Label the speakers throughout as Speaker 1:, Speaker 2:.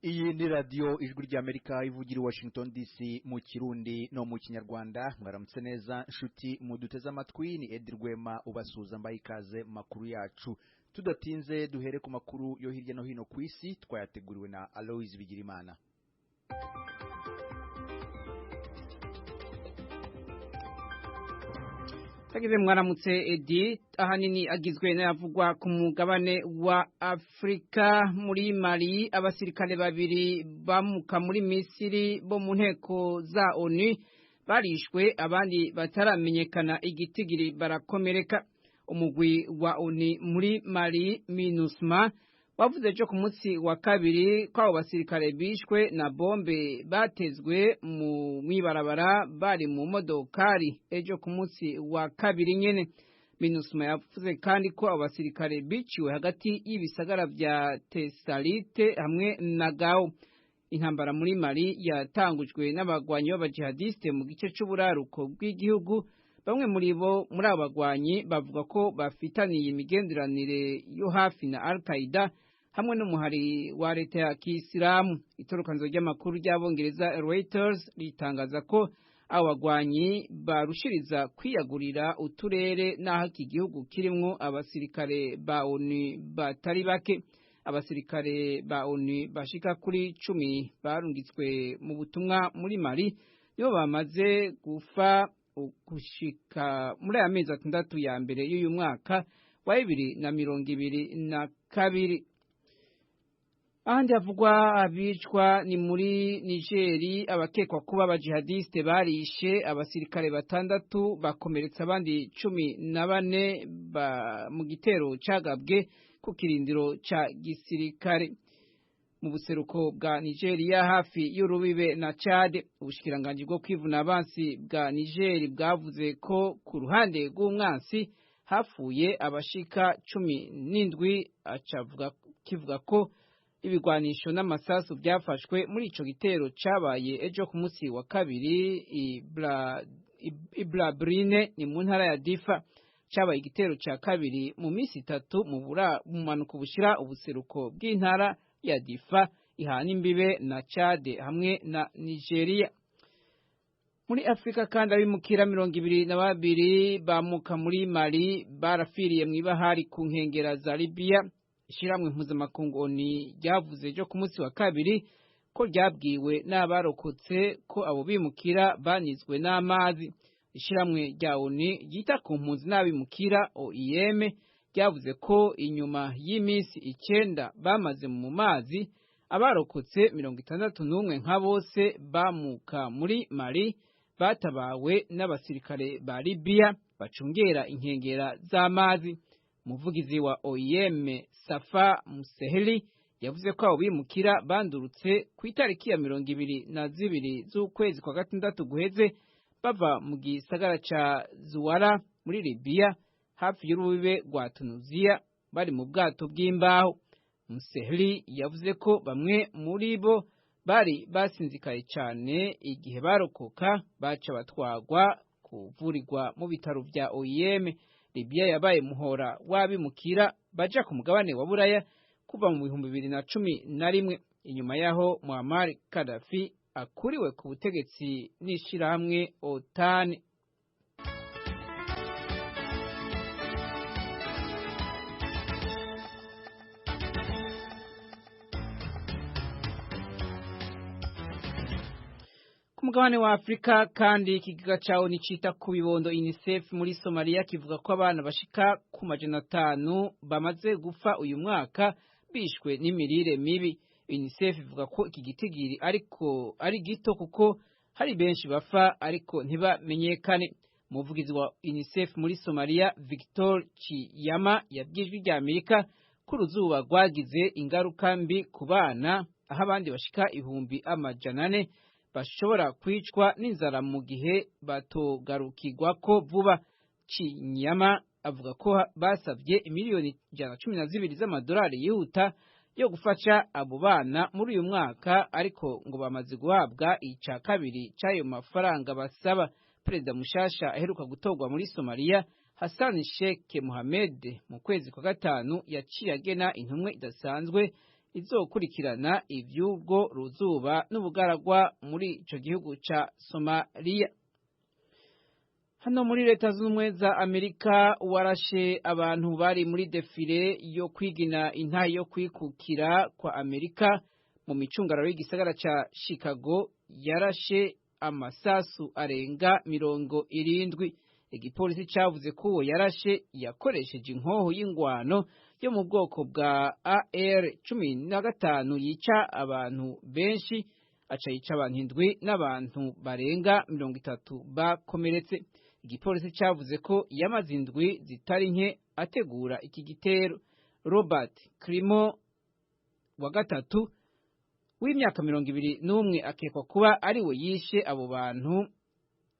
Speaker 1: Iyi ni radiyo Ijwi ry'Amerika ivugira i Washington DC mu Kirundi no mu Kinyarwanda. Mwaramutse neza nshuti muduteze amatwi, ni Edi Rwema ubasuhuza mbaye ikaze mu makuru yacu. Tudatinze duhere ku makuru yo hirya no hino ku isi twayateguriwe na Aloys Bigirimana.
Speaker 2: Tagize mwaramutse Edi, ahanini agizwe n'ayavugwa ku mugabane wa Afrika. Muri Mali abasirikare babiri bamuka muri Misiri bo mu nteko za ONU barishwe, abandi bataramenyekana igitigiri barakomereka. Umugwi wa ONU muri Mali MINUSMA wavuze ejo ku munsi wa kabiri ko abo basirikare bishwe na bombe batezwe mu mwibarabara bari mu modokari ejo ku munsi wa kabiri nyene. MINUSMA yavuze kandi ko abo basirikare biciwe hagati y'ibisagara vya Tesalite hamwe na Gao. Intambara muri Mali yatangujwe n'abagwanyi b'abajihadiste mu gice c'uburaruko bw'igihugu. Bamwe muri bo muri abo bagwanyi bavuga ko bafitaniye imigenderanire yo hafi na Al-Qaeda hamwe n'umuhari wa leta ya Kisilamu. Itorokanizo ry'amakuru ry'Abongereza Reuters ritangaza ko abo bagwanyi barushiriza kwiyagurira uturere n'aho iki gihugu kirimwo abasirikare ba ONU batari bake. Abasirikare ba ONU bashika kuri 10 barungitswe mu butumwa muri Mali nibo bamaze gufa gushika muri aya mezi 6 ya mbere y'uyu mwaka wa 2022. Ahandi havugwa abicwa ni muri Nigeri, abakekwa kuba abajihadiste barishe abasirikare 6 bakomeretsa abandi 14 mu gitero cagabwe ku kirindiro ca gisirikare mu buseruko bwa Nigeria hafi y'urubibe na Chad. Ubushikiranganji bwo kwivuna abansi bwa Niger bwavuze ko ku ruhande rw'umwansi hapfuye abashika 17, acavuga kivuga ko ibigwanisho n'amasasu byafashwe muri ico gitero cabaye ejo ku munsi wa kabiri Iblabrine ni mu ntara ya Difa. Cabaye igitero ca kabiri mu minsi 3 mu bumanuko bushira ubuseruko bw'intara ya Difa ihana imbibe na Chad hamwe na Nigeria. Muri Afrika kandi abimukira 22 bamuka muri Mali barafiriye mw'ibahari ku nkengera za Libya. Ishiramwe mpuzamakungu ONU ryavuze ejo ku munsi wa kabiri ko ryabwiwe n'abarokotse ko abo bimukira banizwe n'amazi. Ishiramwe rya ONU ryita ku mpunzi n'abimukira OIM ryavuze ko inyuma y'iminsi 9 bamaze mu mazi abarokotse 61 nka bose bamuka muri Mali batabawe n'abasirikare ba Libya bacungera inkengera z'amazi. Umuvugizi wa OIM Safa Museheli yavuze ko abo bimukira bandurutse ku itariki ya 22 z'ukwezi kwa gatandatu guheze bava mu gisagara ca Zuwara muri Libya hafi y'urubibe rwa Tunisia bari mu bwato bw'imbaho. Musehli yavuze ko bamwe muri bo bari basinzikaye cyane igihe barokoka baca batwagwa kuvurirwa mu bitaro vya OIM. Libya yabaye muhora w'abimukira baja ku mugabane wa Buraya kuva mu 2011 inyuma yaho Muammar Gaddafi akuriwe ku butegetsi n'ishirahamwe OTAN. Mugabane wa Afrika kandi ikigiga ca ONU cita ku bibondo UNICEF muri Somalia kivuga ko abana bashika ku 500 bamaze gufa uyu mwaka bishwe n'imirire mibi. UNICEF ivuga ko iki gitigiri ariko ari gito kuko hari benshi bafa ariko ntibamenyekane. Umuvugizi wa UNICEF muri Somalia Victor Chiyama yabwijwe rya Amerika ko uruzuba rwagize ingaruka mbi ku bana, aho abandi bashika 400,000 bashobora kwicwa n'inzara mu gihe batogarukirwa ko vuba. Chinyama avuga ko basabye imiliyoni 112 z'amadolari yihuta yo gufasha abo bana muri uyu mwaka, ariko ngo bamaze guhabwa ica kabiri c'ayo mafaranga basaba. Perezida mushasha aheruka gutorwa muri Somalia Hassan Sheikh Mohamed mu kwezi kwa gatanu yaciye agena intumwe idasanzwe izokurikirana ivy'ubwo ruzuba n'ubugaragwa muri ico gihugu ca Somalia. Hano muri Leta Zunze za Amerika, warashe abantu bari muri defile yo kwigina intahe yo kwikukira kwa Amerika mu micungararo y'igisagara ca Chicago yarashe amasasu arenga 70. Igipolisi cavuze ko uwo yarashe yakoresheje inkoho y'ingwano yo mu bwoko bwa AR-15 yica abantu benshi, aca yica abantu 7 n'abantu barenga 30 bakomeretse. Igipolisi cavuze ko yamaze indwi zitari nke ategura iki gitero. Robert Crimo wa gatatu w'imyaka 21 akekwa kuba ari we yishe abo bantu,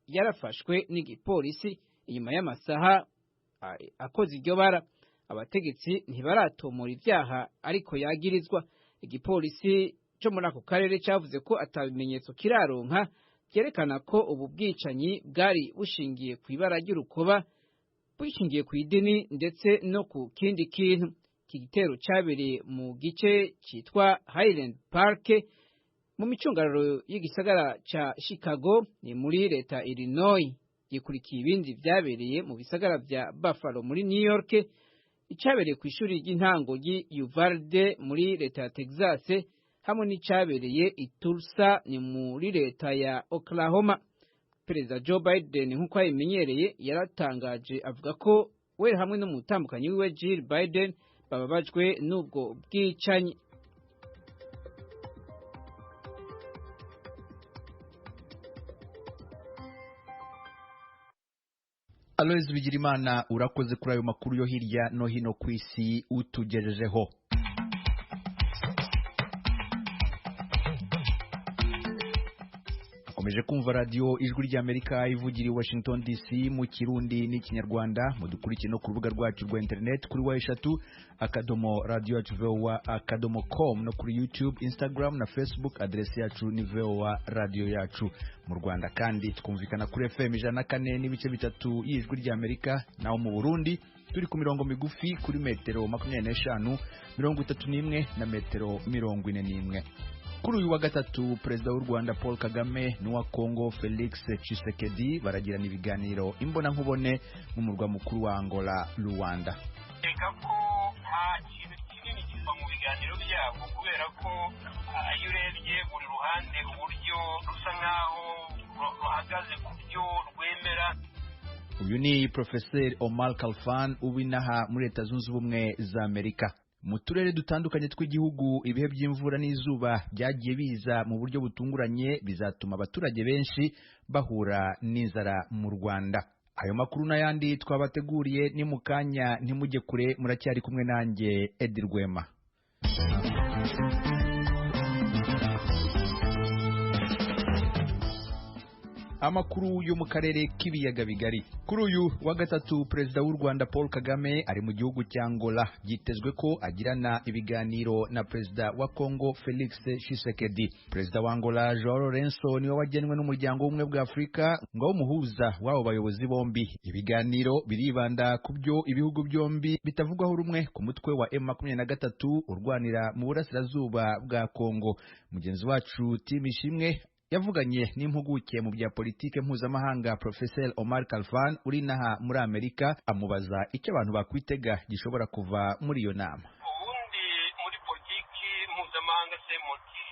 Speaker 2: yarafashwe n'igipolisi inyuma y'amasaha akoze iryo bara. Abategetsi ntibaratomora ibyaha ariko yagirizwa. Igipolisi cyo muri ako karere cavuze ko atabimenyetso kiraronka byerekana ko ubu bwicanyi bwari bushingiye ku ibara ry'urukoba, bushingiye ku idini ndetse no ku kindi kintu. Iki gitero cyabereye mu gice cyitwa Highland Park mu micungararo y'igisagara ca Chicago, ni muri leta Illinois. Gikurikiye ibindi byabereye mu bisagara bya Buffalo muri New York, icabereye ku ishuri ry'intango ry'i Uvalde muri leta ya Texas, hamwe n'icabereye i Tulsa ni muri leta ya Oklahoma. Perezida Joe Biden, nk'uko abimenyereye, yaratangaje avuga ko we hamwe n'umutambukanyi wiwe Jill Biden bababajwe n'ubwo bwicanyi.
Speaker 1: Aloys Bigirimana, urakoze kuri ayo makuru yo hirya no hino ku isi utugejejeho. Komeje kumva radio Ijwi ry'Amerika ivugira i Washington DC mu Kirundi n'ikinyarwanda. Mudukurikiye no ku rubuga rwacu rwa internet kuri w3.radioyacu.voa.com no kuri YouTube, Instagram na Facebook. Adresi yacu ni VOA Radio Yacu. Mu Rwanda kandi twumvikana kuri FM 104.3 y'Ijwi ry'Amerika, naho mu Burundi turi ku mirongo migufi kuri metero 25, 31 na metero 41. Kuri uyu wa gatatu, Perezida w'u Rwanda Paul Kagame n'uwa Congo Felix Tshisekedi baragirana ibiganiro imbonankubone mu murwa mukuru wa Angola, Luanda.
Speaker 3: Reka ko nta kintu kinini kiva mu biganiro byabo, kubera ko iyo urebye buri ruhande uburyo rusa nkaho ruhagaze ku byo rwemera.
Speaker 1: Uyu ni Professor Omar Khalfan ubinaha muri Leta Zunze Ubumwe za Amerika. Mu turere dutandukanye tw'igihugu, ibihe by'imvura n'izuba byagiye biza mu buryo butunguranye, bizatuma abaturage benshi bahura n'inzara mu Rwanda. Ayo makuru n'ayandi twabateguriye ni mu kanya, ntimujye kure, muracyari kumwe nanjye Edi Rwema. Amakuru yo mu karere k'ibiyaga bigari. Kuri uyu wa gatatu, Perezida w'u Rwanda Paul Kagame ari mu gihugu cya Angola. Byitezwe ko agirana ibiganiro na Perezida wa Congo Felix Tshisekedi. Perezida wa Angola João Lourenço niwe wagenwe n'umuryango w'ubumwe bwa Afurika ngo umuhuza w'abo bayobozi bombi. Ibiganiro biribanda ku byo ibihugu byombi bitavugwaho rumwe ku mutwe wa M23 urwanira mu burasirazuba bwa Congo. Mugenzi wacu Tim Ishimwe yavuganye n'impuguke mu bya politike mpuzamahanga Professor Omar Khalfan uri inaha muri Amerika, amubaza icyo abantu bakwitega gishobora kuva muri iyo nama.
Speaker 3: Ubundi muri politiki mpuzamahanga se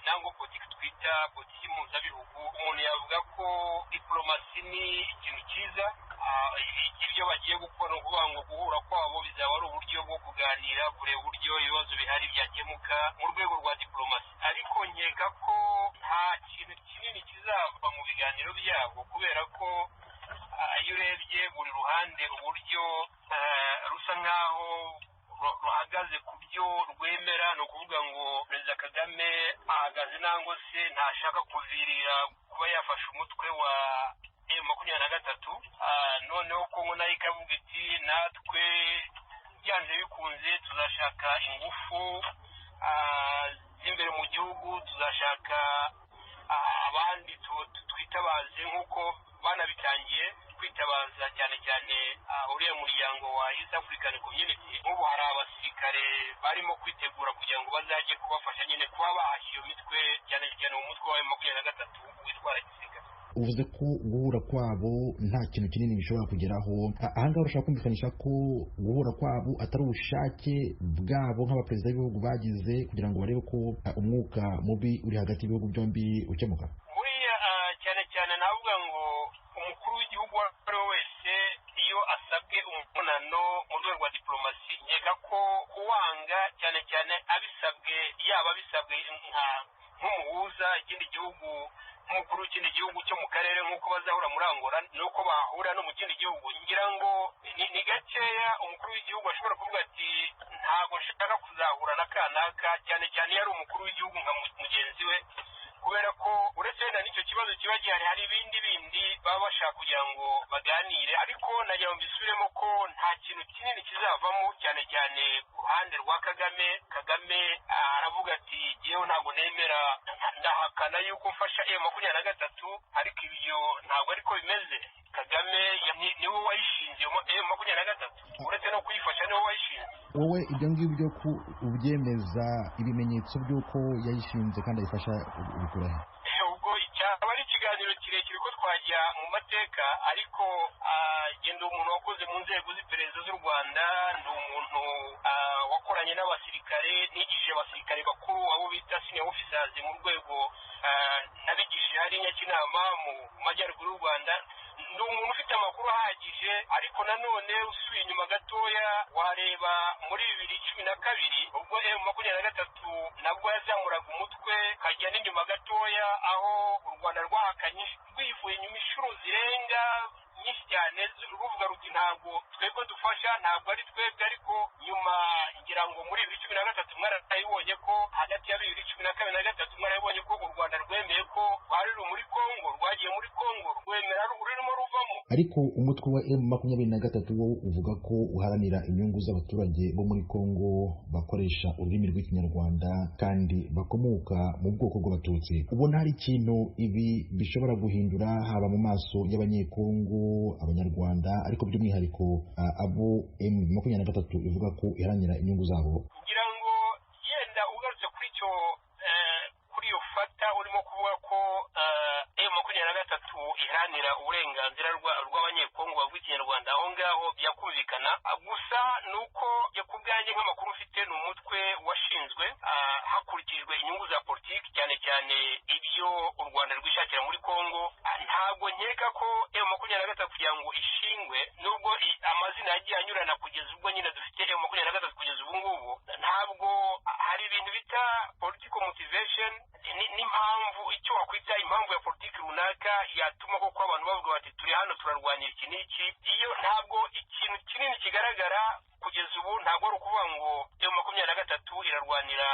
Speaker 3: nangwa politiki twita politiki mpuzabihugu, umuntu yavuga ko diplomasi ni ikintu cyiza. Ibyo bagiye gukora ni ukuvuga ngo guhura kwabo bizaba ari uburyo bwo kuganira, kureba uburyo ibibazo bihari byakemuka mu rwego rwa diplomasi. Ariko nkeka ko nta kintu kinini kizava mu biganiro byabo, kubera ko iyo urebye buri ruhande uburyo rusa nkaho ruhagaze ku byo rwemera, ni ukuvuga ngo Perezida Kagame ahagaze nangwa se ntashaka kuvirira kuba yafashe umutwe wa M23. Noneho Kongo nayo ikavuga iti natwe byanze bikunze tuzashaka ingufu z'imbere mu gihugu, tuzashaka abandi twitabaze nk'uko banabitangiye kwitabaza cyane cyane Uriya muryango wa East African Community, nk'ubu hari abasirikare barimo kwitegura kugira ngo bazajye kubafasha nyine kuba bahashya iyo mitwe, cyane cyane umutwe wa M23 witwara gisirikare.
Speaker 4: Uvuze ko guhura kwabo nta kintu kinini bishobora kugeraho. Ahangaha urashaka kumvikanisha ko guhura kwabo atari ubushake bwabo nk'abaperezida b'ibihugu bagize kugira ngo barebe ko umwuka mubi uri hagati y'ibihugu byombi ukemuka?
Speaker 3: Buriya cyane cyane navuga ngo umukuru w'igihugu uwo ari we wese iyo asabwe umubonano mu rwego rwa diplomasi, nkeka ko kuwanga cyane cyane abisabwe, yaba abisabwe nk'umuhuza ikindi gihugu, nk'umukuru w'ikindi gihugu cyo mu karere, nk'uko bazahura muri Angola n'uko bahura no mu kindi gihugu, ngira ngo ni gakeya umukuru w'igihugu ashobora kuvuga ati ntabwo nshaka kuzahura na kanaka, cyane cyane iyo ari umukuru w'igihugu nka mugenzi we, kubera ko uretse wenda n'icyo kibazo kiba gihari, hari ibindi bindi baba bashaka kugira ngo baganire. Ariko nagira ngo mbisubiremo ko nta kintu kinini kizavamo, cyane cyane ku ruhande rwa Kagame. Kagame aravuga ati yewe ntabwo nemera, ndahakana yuko mfasha M23, ariko ibyo ntabwo ariko bimeze. Kagame niwe wayishinze M23, uretse no kuyifasha niwe wayishinze.
Speaker 4: Wowe ibyo ngibyo ku ubyemeza, ibimenyetso by'uko yayishinze kandi ayifasha ubikura he?
Speaker 3: Ubwo cyaba ari ikiganiro kirekire ko twajya mu mateka, ariko genda umuntu wakoze mu nzego z'iperereza z'u Rwanda, ni umuntu wakoranye n'abasirikare, nigishije abasirikare bakuru abo bita senior officers mu rwego, nabigishije hari Nyakinama mu majyaruguru y'u Rwanda. Ni umuntu ufite amakuru ahagije, ariko nanone usubiye inyuma gatoya wareba muri 2012 ubwo M23 nabwo yazamuraga umutwe, kajya n'inyuma gatoya aho u Rwanda rwahakanye rwivuye inyuma inshuro zirenga nyinshi cyane, ruvuga ruti ntabwo twebwe dufasha, ntabwo ari twebwe. Ariko nyuma ngira ngo muri 2013 mwarayibonye ko hagati ya 2012 na 3 mwarayibonye ko u Rwanda rwemeye ko rwari ruri muri Kongo, rwagiye muri Kongo rwemera rurimo ruvamo.
Speaker 4: Ariko umutwe wa M23 wo uvuga ko uharanira inyungu z'abaturage bo muri Kongo bakoresha ururimi rw'Ikinyarwanda kandi bakomoka mu bwoko bw'Abatutsi. Ubona hari ikintu ibi bishobora guhindura haba mu maso y'Abanyekongo, Abanyarwanda, ariko by'umwihariko abo M23 ivuga ko iharanira inyungu zabo?
Speaker 3: Ngira ngo yenda ugarutse kuri icyo, kuri iyo fata urimo kuvuga ko M23 iharanira uburenganzira rw'Abanyekongo bavuga Ikinyarwanda, aho ngaho byakumvikana. Gusa nuko ku bwanjye nk'amakuru mfite, ni umutwe washinzwe hakurikijwe inyungu za politiki, cyane cyane ibyo u Rwanda rwishakira muri Kongo. Ntabwo nkeka ko M23 kugira ngo ishingwe, nubwo amazina yagiye anyurana kugeza ubwo nyine dufite M23 kugeza ubu ngubu, ntabwo hari ibintu bita political motivation n'impamvu, icyo wakwita impamvu ya politiki runaka yatuma koko abantu bavuga bati turi hano turarwanira iki n'iki. Iyo ntabwo ikintu kinini kigaragara kugeza ubu, ntabwo ari ukuvuga ngo M23 irarwanira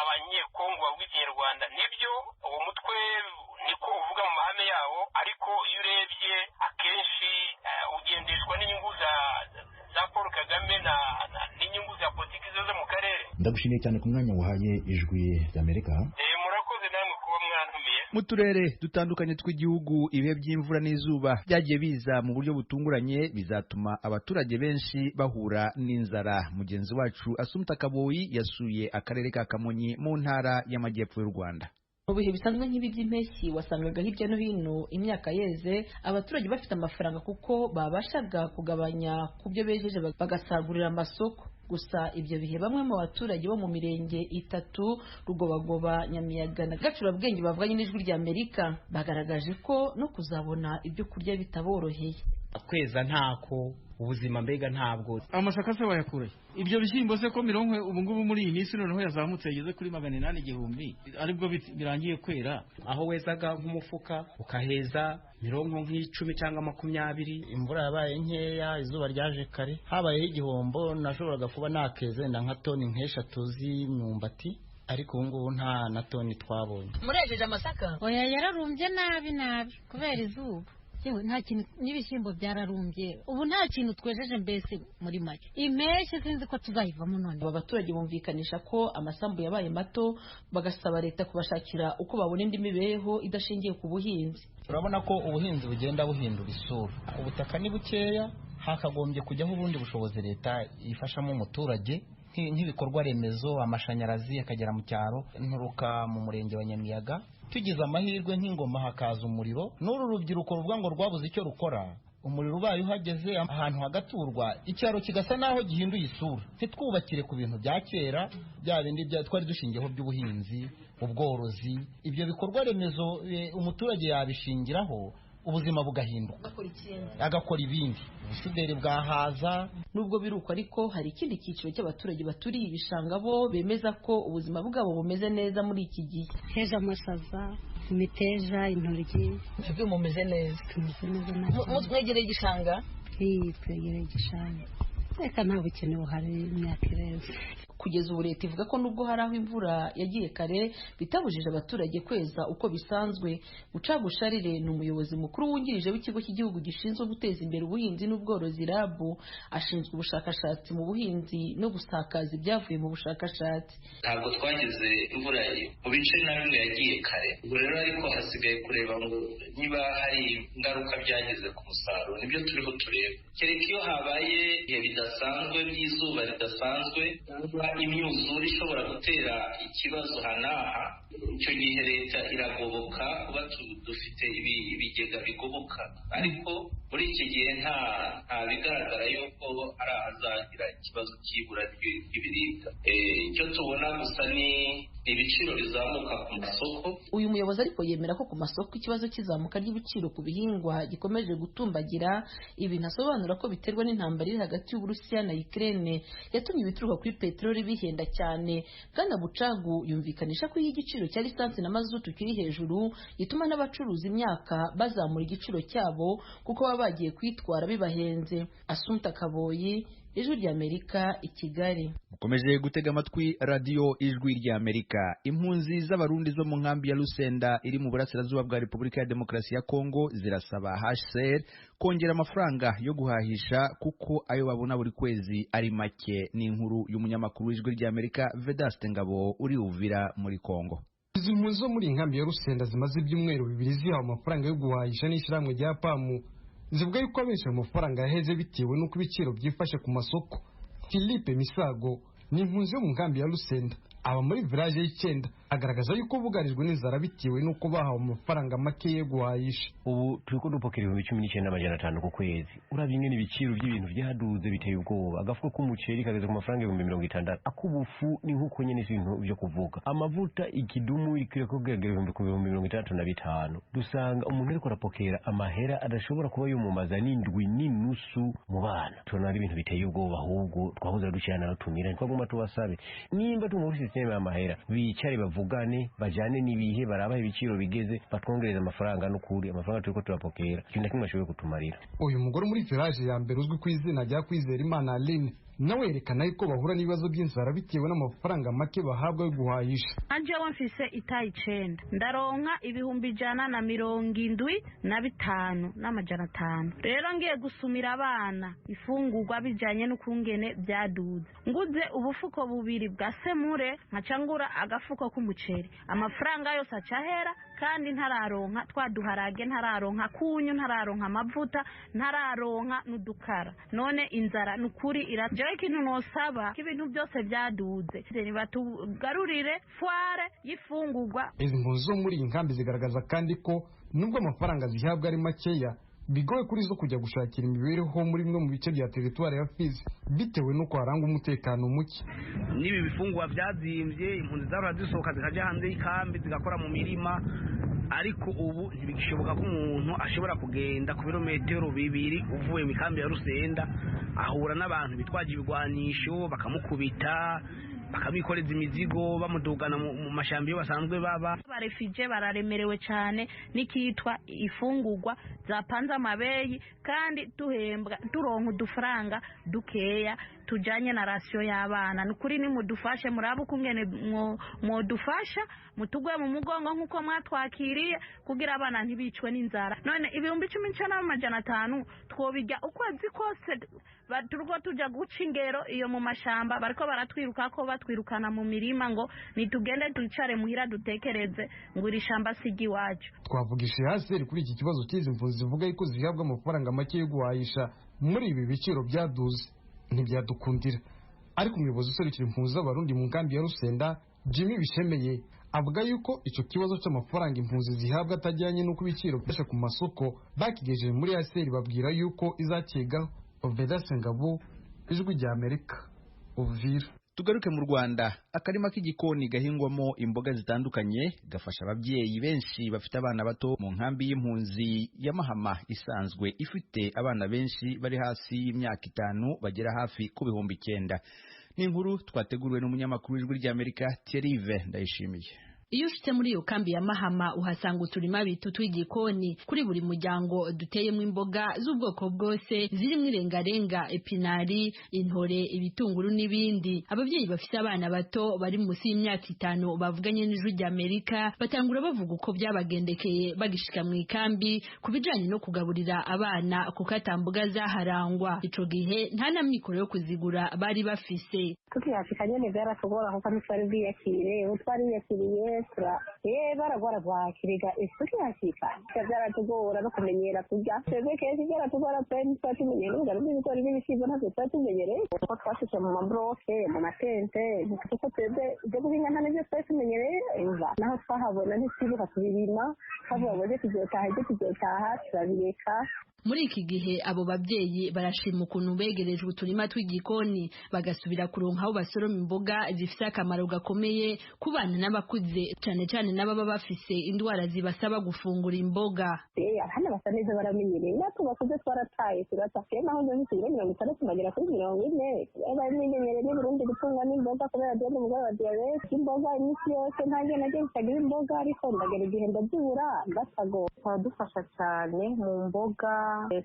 Speaker 3: Abanyekongo bavuga Ikinyarwanda. Nibyo, uwo mutwe niko uvuga mu mahame yawo, ariko iyo urebye akenshi ugendeshwa n'inyungu za Paul Kagame n'inyungu za politiki zo mu karere.
Speaker 4: Ndagushimiye cyane ku mwanya wahaye Ijwi ry'Amerika.
Speaker 3: Murakoze namwe kuba mwantumiye.
Speaker 1: Mu turere dutandukanye tw'igihugu ibihe by'imvura n'izuba byagiye biza mu buryo butunguranye, bizatuma abaturage benshi bahura n'inzara. Mugenzi wacu Asumta Kaboyi yasuye akarere ka Kamonyi mu ntara y'Amajyepfo y'u Rwanda.
Speaker 5: Mu bihe bisanzwe nk'ibi by'impeshyi wasangaga hirya no hino imyaka yeze, abaturage bafite amafaranga kuko babashaga kugabanya ku byo bejeje bagasagurira amasoko. Gusa ibyo bihe bamwe mu baturage bo mu mirenge itatu Rugobagoba, Nyamiyaga na Gacurabwenge bavuganye n'Ijwi rya Amerika bagaragaje ko no kuzabona ibyo kurya bitaboroheye.
Speaker 6: Kweza ntako ubuzima mbega ntabwo.
Speaker 2: Amasaka se wayakuye? Ibyo bishyimbo se ko mironko ubu ngubu muri iyi minsi noneho yazamutse yageze kuri 800 igihumbi, aribwo birangiye kwera?
Speaker 6: Aho wezaga nk'umufuka ukaheza mironko nk'icumi cyangwa 20.
Speaker 7: Imvura yabaye nkeya, izuba ryaje kare, habayeho igihombo. Nashoboraga kuba nakeze wenda nka toni nk'eshatu z'imyumbati, ariko ubu ngubu nta na toni twabonye.
Speaker 5: Murejeje amasaka?
Speaker 8: Oya, yararumbye nabi nabi kubera izuba. Yewe nta kintu, n'ibishyimbo byararumbye, ubu nta kintu twejeje mbese muri make. Impeshyi sinzi ko tuzayivamo none.
Speaker 5: Aba baturage bumvikanisha ko amasambu yabaye mato, bagasaba leta kubashakira uko babona indi mibereho idashingiye ku buhinzi.
Speaker 7: Urabona ko ubuhinzi bugenda buhindura isura, ubutaka ni bukeya, Hakagombye kujyaho ubundi bushobozi leta ifashamo umuturage, nk'ibikorwa remezo, amashanyarazi akagera mu cyaro. Nturuka mu murenge wa Nyamiyaga, tugize amahirwe nk'ingoma hakaza umuriro, n'uru rubyiruko ruvuga ngo rwabuze icyo rukora, umuriro ubaye uhageze ahantu hagaturwa, icyaro kigasa naho gihinduye isura. Ntitwubakire ku bintu bya kera, bya bindi twari dushingiyeho by'ubuhinzi, ubworozi. Ibyo bikorwa remezo umuturage yabishingiraho ubuzima bugahinduka, agakora ibindi, ubusuderi bwahaza.
Speaker 5: Nubwo biruko ariko hari ikindi cyiciro cy'abaturage baturiye ibishanga bo bemeza ko ubuzima bwabo bumeze neza muri iki gihe.
Speaker 9: Heje amashaza, imiteja, intoryi.
Speaker 5: Mwebwe mumeze neza?
Speaker 9: Tumeze neza.
Speaker 5: Mwegereye igishanga?
Speaker 9: Twegereye igishanga. Reka nta bukene buhari, imyaka ireze.
Speaker 5: Kugeza ubu leta ivuga ko nubwo hari aho imvura yagiye kare bitabujije abaturage kweza uko bisanzwe. Bucagusharire ni umuyobozi mukuru wungirije w'ikigo cy'igihugu gishinzwe guteza imbere ubuhinzi n'ubworozi RAB, ashinzwe ubushakashatsi mu buhinzi no gusakaza ibyavuye mu bushakashatsi.
Speaker 10: Ntabwo twagize imvura mu bice na bimwe yagiye kare, ubwo rero ariko hasigaye kureba ngo niba hari ingaruka byagize ku musaruro, nibyo turiho tureba. Kereka iyo habaye ibihe bidasanzwe by'izuba ridasanzwe, imyuzure ishobora gutera ikibazo hanaha, icyo gihe leta iragoboka, kuba dufite ibigega bigoboka. Ariko muri iki gihe nta bigaragara yuko hari ahazagira ikibazo cy'ibura ry'ibiribwa. Icyo tubona gusa ni ibiciro bizamuka ku masoko.
Speaker 5: Uyu muyobozi ariko yemera ko ku masoko ikibazo cy'izamuka ry'ibiciro ku bihingwa gikomeje gutumbagira, ibintu asobanura ko biterwa n'intambara iri hagati y'Uburusiya na Ukraine yatumye ibituruka kuri peteroli bihenda cyane. Bwana Bucagu yumvikanisha ko iyo igiciro cya lisansi na mazutu kiri hejuru gituma n'abacuruza imyaka bazamura igiciro cyabo kuko baba bagiye kwitwara bibahenze. Asumta Kaboyi, Ijwi ry'Amerika i Kigali.
Speaker 1: Mukomeje gutega amatwi radiyo Ijwi ry'Amerika. Impunzi z'Abarundi zo mu nkambi ya Lusenda iri mu burasirazuba bwa Repubulika ya Demokarasi ya Kongo zirasaba HCR kongera amafaranga yo guhahisha kuko ayo babona buri kwezi ari make. Ni inkuru y'umunyamakuru w'Ijwi ry'Amerika Vedaste Ngabo uri Uvira muri Kongo.
Speaker 11: Izi mpunzi zo muri inkambi ya Rusenda zimaze ibyumweru 2 zihawe amafaranga yo guhahisha n'ishyirahamwe rya PAMU, zivuga yuko abenshi ayo mafaranga yaheze bitewe n'uko ibiciro byifashe ku masoko. Philippe Misago ni impunzi yo mu nkambi ya Rusenda, aba muri village y'9, agaragaza yuko bugarijwe n'inzara bitewe n'uko bahawe amafaranga make yo guhahisha.
Speaker 12: Ubu turiko dupokera 19,500 ku kwezi. Uravye ingene ibiciro by'ibintu byaduze biteye ubwoba. Agafuko k'umuceri kageze ku mafaranga 60,000, ak'ubufu ni nk'uko nyene ibintu byo kuvuga. Amavuta ikidumu ikireko kugera 65,000. Dusanga umuntu ariko arapokera amahera adashobora kuba yumumaza n'indwi n'inusu mu bana. Tubona ari ibintu biteye ubwoba, ahubwo twahoze ducana natumira twaguma tubasabe nimba tumuri system y'amahera bicare bavugane bajane n'ibihe barabaha ibiciro bigeze batwongereza amafaranga. N'ukuri amafaranga turiko turapokera ikintu na kimwe ashoboye kutumarira.
Speaker 11: Uyu mugore muri village ya mbere uzwi ku izina rya Kwizera Imana Aline nawe yerekana yuko bahura n'ibibazo by'inzara bitewe n'amafaranga make bahabwa yo guhahisha.
Speaker 13: Jewe mfise itayi 9 ndaronka 175,500. Rero ngiye gusumira abana ifungurwa bijanye n'ukungene byaduze, nguze ubufuko 2 bwa semure nkaca ngura agafuko k'umuceri, amafaranga yose acahera kandi ntararonka twaduharage, ntararonka kunyu, ntararonka amavuta, ntararonka n'udukara. None inzara nukuri ira. Jewe ikintu nosaba ko ibintu byose byaduze batugarurire fware y'ifungurwa.
Speaker 11: Izi mpunzi zo muri iyi nkambi zigaragaza kandi ko nubwo amafaranga zihabwa ari makeya, bigoye kuri zo kujya gushakira imibereho muri bimwe mu bice bya teritwari ya Fizi bitewe n'uko harangwa umutekano muke.
Speaker 14: N'ibi bifungurwa byazimbye, impunzi zahora zisohoka zikajya hanze y'ikambi zigakora mu mirima, ariko ubu ntibigishoboka ko umuntu ashobora kugenda ku birometero 2 uvuye mu ikambi ya Rusenda, ahura n'abantu bitwaje ibigwanisho bakamukubita, bakabikoreza imizigo bamudugana mu mashyamba iyo basanzwe baba.
Speaker 13: Abarefije bararemerewe cyane n'ikitwa ifungurwa zapanze amabeyi, kandi duhembwa turonka udufaranga dukeya tujanye na rasiyo y'abana. Nukuri nimudufashe, murabe ukungene mwodufasha mutugwe mu mugongo nk'uko mwatwakiriye kugira abana ntibicwe n'inzara. None 19,500 twobijya ukwezi kose, turwo tujya guca ingero iyo mu mashamba bariko baratwiruka ko batwirukana mu mirima ngo nitugende twicare muhira dutekereze ngo iri shamba si iry'iwacu.
Speaker 11: Twavugishije HCR kuri iki kibazo cy'izi mpunzi zivuga yuko zihabwa amafaranga make yo guhahisha muri ibi biciro byaduze, ntibyadukundira. Ariko umuyobozi userukira impunzi z'Abarundi mu nkambi ya Rusenda, Jimmy Bishemeye, avuga yuko icyo kibazo cy'amafaranga impunzi zihabwa atajyanye n'uko ibiciro byashe ku masoko bakigejeje muri HCR, babwira yuko izakigaho. Vedaste Ngabo, Ijwi rya Amerika, Uvira.
Speaker 1: Tugaruke mu Rwanda. Akarima k'igikoni gahingwamo imboga zitandukanye gafasha ababyeyi benshi bafite abana bato mu nkambi y'impunzi ya Mahama isanzwe ifite abana benshi bari hasi y'imyaka 5 bagera hafi ku 9,000. Ni inkuru twateguriwe n'umunyamakuru w'Ijwi ry'Amerika Thierry Ndayishimiye.
Speaker 15: Iyo ushitse muri iyo kambi ya Mahama uhasanga uturima bitu tw'igikoni kuri buri muryango duteyemo imboga z'ubwoko bwose zirimo irengarenga, epinari, intore, ibitunguru n'ibindi. Ababyeyi bafite abana bato bari munsi y'imyaka 5 bavuganye n'Ijwi ry'Amerika batangura bavuga uko byabagendekeye bagishika mu ikambi ku bijanye no kugaburira abana kuko atamboga zaharangwa. Ico gihe nta na mikoro yo kuzigura bari bafise.
Speaker 16: Tukihashika nyene vyaratugora kuko ntitwari bwiyakire, utwari wiyakiriye baragwara bwakiriga tukihashika vyaratugora no kumenyera kurya. Twebwe kenshi vyaratugora pe, ntitwari tumenyere ubugari bw'ibigori n'ibishyimbo, ntabwo twari tumenyereye kuko twashitse mu mabroke, mu matente, kuko twebwe ibyo guhinga nta nivyo twari tumenyereye. Naho twahabona ntitwibuka kubirima, twavuga ngo ejo tuzotaha, ejo tuzotaha, turabireka.
Speaker 15: Muri iki gihe abo babyeyi barashima ukuntu begerejwe uturima tw'igikoni bagasubira kuronka aho basoroma imboga zifite akamaro gakomeye ku bana n'abakuze, cyane cyane n'ababa bafise indwara zibasaba gufungura imboga.
Speaker 16: Abana basa neza baramenyereye, natwe bakuze twarataye turata. Naho nje mfite ibiro 60 magera kuri 40, bamenyereye n'Uburundi gutungwa n'imboga kubera ndi umugore wa diyabete. Imboga iminsi yose ntange najye ntagira imboga, ariko ndagera igihe ndazibura ndasago. Turadufasha cyane mu mboga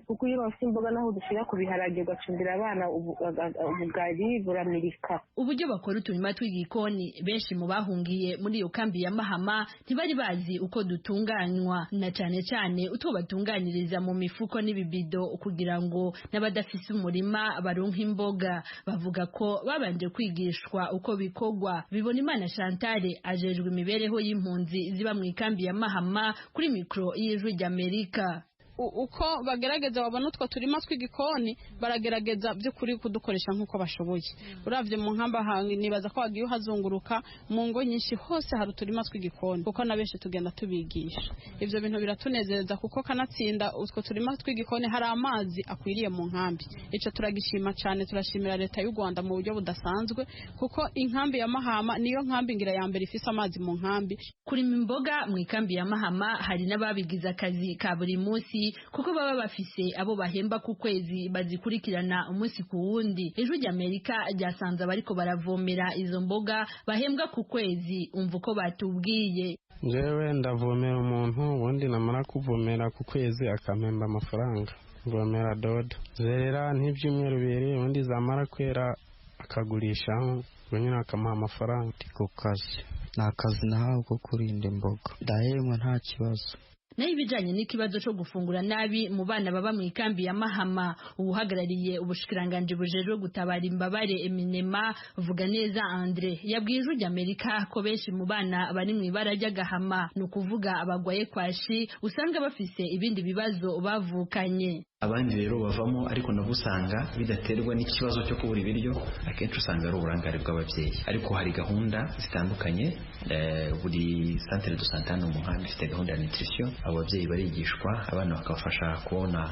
Speaker 16: kuko iyo uronse imboga naho udushyira ku biharage ugacumbira abana ubugari buramirika.
Speaker 15: Uburyo bakora uturima tw'igikoni benshi mu bahungiye muri iyo kambi ya Mahama ntibari bazi uko dutunganywa, na cyane cyane utwo batunganyiriza mu mifuko n'ibibido kugira ngo n'abadafise umurima baronke imboga. Bavuga ko babanje kwigishwa uko bikorwa. Bibonimana Chantal ajejwe imibereho y'impunzi ziba mu ikambi ya Mahama kuri mikro y'Ijwi ry'Amerika.
Speaker 17: Uko bagerageza babona utwo turima tw'igikoni baragerageza by'ukuri kudukoresha nk'uko bashoboye. Uravye mu nkamba nibaza ko wagiye uhazunguruka mu ngo nyinshi hose hari uturima tw'igikoni, kuko na benshi tugenda tubigisha. Ivyo bintu biratunezereza kuko kanatsinda utwo turima tw'igikoni hari amazi akwiriye mu nkambi. Ico turagishima cyane, turashimira leta y'u Rwanda mu buryo budasanzwe kuko inkambi ya Mahama niyo nkambi ngira ya mbere ifise amazi mu nkambi.
Speaker 15: Kurima imboga mu ikambi ya Mahama hari n'ababigize akazi ka buri munsi kuko baba bafise abo bahemba ku kwezi bazikurikirana umunsi ku wundi. Ijwi ry'Amerika ryasanze abariko baravomera izo mboga bahembwa ku kwezi, umva uko batubwiye.
Speaker 18: Njyewe ndavomera umuntu, ubundi namara kuvomera ku kwezi akampemba amafaranga. Mvomera dodo zerera nk'ibyumweru 2, ubundi zamara kwera akagurisha, ubwo nyine akamuha amafaranga.
Speaker 19: Ku kazi ni akazi nahawe ko kurinda imboga, ndahembwa nta kibazo.
Speaker 15: Naho ibijanye n'ikibazo cyo gufungura nabi mu bana baba mu ikambi ya Mahama, uwuhagarariye ubushikiranganji bujejwe gutabara imbabare Eminema Vuganeza Andre yabwiye Ijwi ry'Amerika ko benshi mu bana bari mu ibara ry'agahama, ni ukuvuga abagwaye kwashi, usanga bafise ibindi bibazo bavukanye.
Speaker 20: Abandi rero bavamo, ariko nabo usanga bidaterwa n'ikibazo cyo kubura ibiryo, akenshi usanga ari uburangare bw'ababyeyi. Ariko hari gahunda zitandukanye, buri centre de santé hano mu nkambi ifite gahunda ya nutrition. Abo babyeyi barigishwa, abana bakabafasha kubona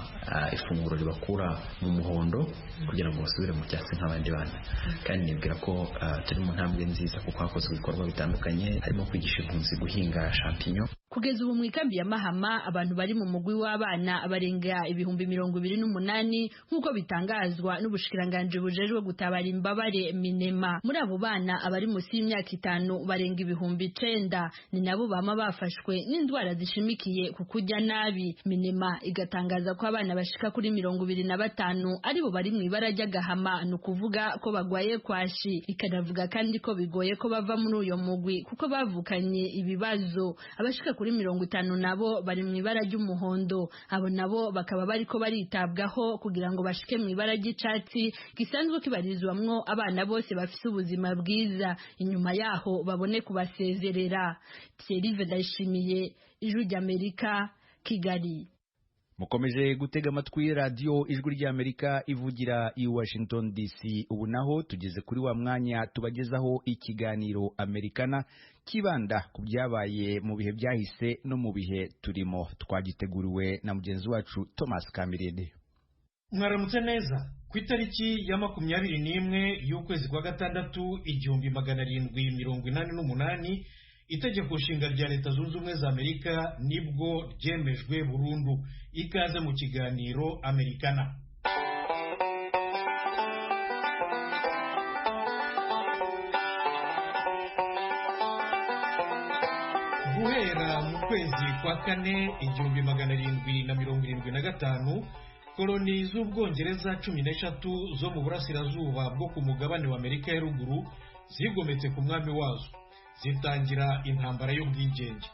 Speaker 20: ifunguro ribakura mu muhondo kugira ngo basubire mu cyatsi nk'abandi bana. Kandi nibwira ko turi mu ntambwe nziza kuko hakozwe ibikorwa bitandukanye harimo kwigisha impunzi guhinga champignon.
Speaker 15: Kugeza ubu mu ikambi ya Mahama abantu bari mu mugwi w'abana barenga 28,000 nk'uko bitangazwa n'ubushikiranganji bujejwe gutabara imbabare Minema. Muri abo bana abari munsi y'imyaka 5 barenga 9,000 ni nabo bama bafashwe n'indwara zishimikiye ku kurya nabi. Minema igatangaza ko abana bashika kuri 25 aribo bari mu ibara ry'agahama, ni ukuvuga ko bagwaye kwashi. Ikanavuga kandi ko bigoye ko bava muri uyo mugwi kuko bavukanye ibibazo. Abashika kuri 50 nabo bari mu ibara ry'umuhondo, abo nabo bakaba bariko baritabwaho kugira ngo bashike mu ibara ry'icatsi gisanzwe kibarizwamwo abana bose bafise ubuzima bwiza, inyuma yaho babone kubasezerera. Thierry Ndayishimiye, Ijwi ry'Amerika, Kigali.
Speaker 1: Mukomeje gutega amatwi radiyo Ijwi ry'Amerika ivugira i Washington DC. Ubu naho tugeze kuri wa mwanya tubagezaho ikiganiro Amerikana kibanda ku byabaye mu bihe byahise no mu bihe turimo. Twagiteguriwe na mugenzi wacu Thomas Kamirindi.
Speaker 21: Mwaramutse neza. Ku itariki ya 21 y'ukwezi kwa gatandatu 1788 itegeko nshinga rya Leta Zunze Ubumwe za Amerika nibwo ryemejwe burundu. Ikaze mu kiganiro Amerikana. Guhera mu kwezi kwa kane 1775 koloni z'Ubwongereza 13 zo mu burasirazuba bwo ku mugabane wa Amerika ya ruguru zigometse ku mwami wazo, zitangira intambara y'ubwigenge.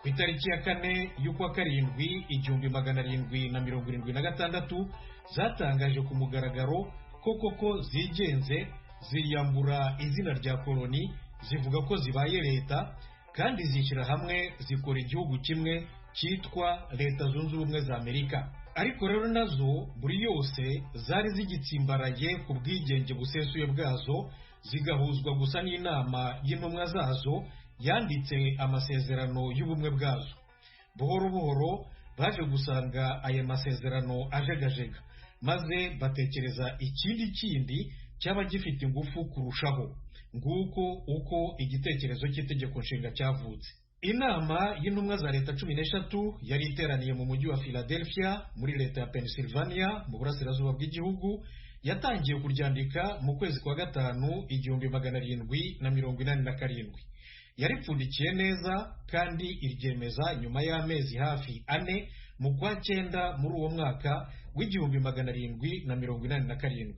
Speaker 21: Ku itariki ya 4 y'ukwa karindwi 1776 zatangaje ku mugaragaro ko koko zigenze, ziyambura izina rya koloni, zivuga ko zibaye leta, kandi zishyira hamwe zikora igihugu kimwe cyitwa Leta Zunze Ubumwe za Amerika. Ariko rero nazo buri yose zari zigitsimbaraye ku bwigenge busesuye bwazo, zigahuzwa gusa n'inama y'intumwa zazo yanditse amasezerano y'ubumwe bwazo. Buhoro buhoro baje gusanga aya masezerano ajegajega, maze batekereza ikindi kindi cyaba gifite ingufu kurushaho. Nguko uko igitekerezo cy'itegeko nshinga cyavutse. Inama y'intumwa za leta 13 yari iteraniye mu mujyi wa Philadelphia muri leta ya Pennsylvania mu burasirazuba bw'igihugu yatangiye kuryandika mu kwezi kwa gatanu 1787. Yaripfundikiye neza kandi iryemeza nyuma y'amezi hafi 4 mu kwa cyenda muri uwo mwaka w'1787.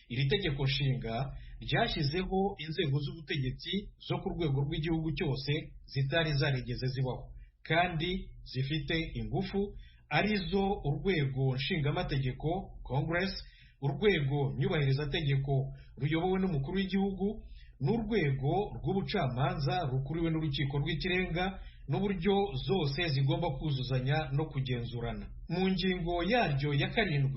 Speaker 21: Iri tegeko nshinga ryashyizeho inzego z'ubutegetsi zo ku rwego rw'igihugu cyose zitari zarigeze zibaho kandi zifite ingufu, arizo urwego nshingamategeko Congress, urwego nyubahirizategeko ruyobowe n'umukuru w'igihugu, n'urwego rw'ubucamanza rukuriwe n'urukiko rw'ikirenga, n'uburyo zose zigomba kuzuzanya no kugenzurana. Mu ngingo yaryo ya 7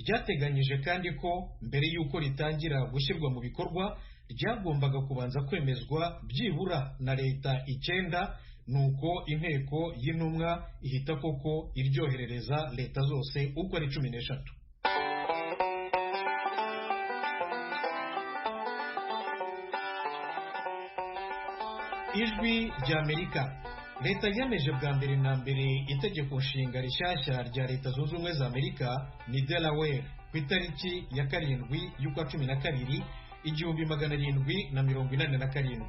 Speaker 21: ryateganyije kandi ko mbere y'uko ritangira gushyirwa mu bikorwa ryagombaga kubanza kwemezwa byibura na leta 9, nuko inteko y'intumwa ihita koko iryoherereza leta zose uko ari 13. Ijwi ry'Amerika. Leta yemeje bwa mbere na mbere itegeko nshinga rishyashya rya Leta Zunze Ubumwe za Amerika ni Delaware ku itariki ya 7 y'ukwa 12 1787.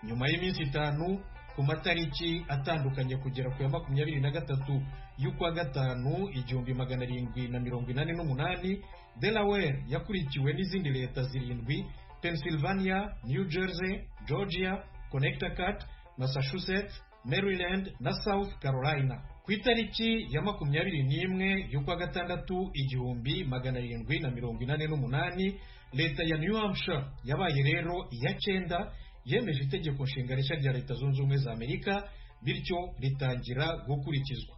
Speaker 21: Nyuma y'iminsi 5 ku matariki atandukanye kugera ku ya 23 y'ukwa gatanu 1788, Delaware yakurikiwe n'izindi leta 7: Pennsylvania, New Jersey, Georgia, Connecticut, Massachusetts, Maryland na South Carolina. Ku itariki ya 21 y'ukwa gatandatu 1788, leta ya New Hampshire yabaye rero iya 9 yemeje itegeko nshinga rishya rya Leta Zunze Ubumwe za Amerika, bityo ritangira gukurikizwa.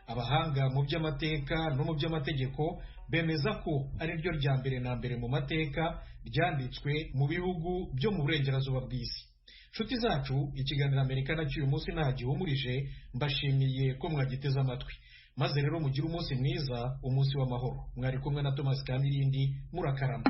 Speaker 21: Abahanga mu by'amateka no mu by'amategeko bemeza ko ari ryo rya mbere na mbere mu mateka ryanditswe mu bihugu byo mu burengerazuba bw'isi. Nshuti zacu, ikiganiro Amerika nacyo uyu munsi nta gihumurije, mbashimiye ko mwagiteze amatwi. Maze rero mugire umunsi mwiza, umunsi w'amahoro. Mwari kumwe na Thomas Kamirindi, murakarama.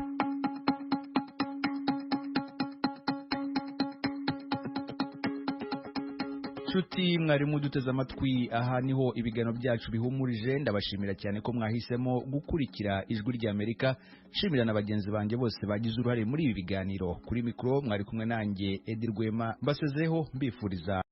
Speaker 1: Nshuti mwarimu duteze amatwi, aha niho ibiganiro byacu bihumurije. Ndabashimira cyane ko mwahisemo gukurikira Ijwi ry'Amerika. Nshimira na bagenzi banjye bose bagize uruhare muri ibi biganiro. Kuri mikoro mwari kumwe nanjye Edi Rwema, mbasezeho mbifuriza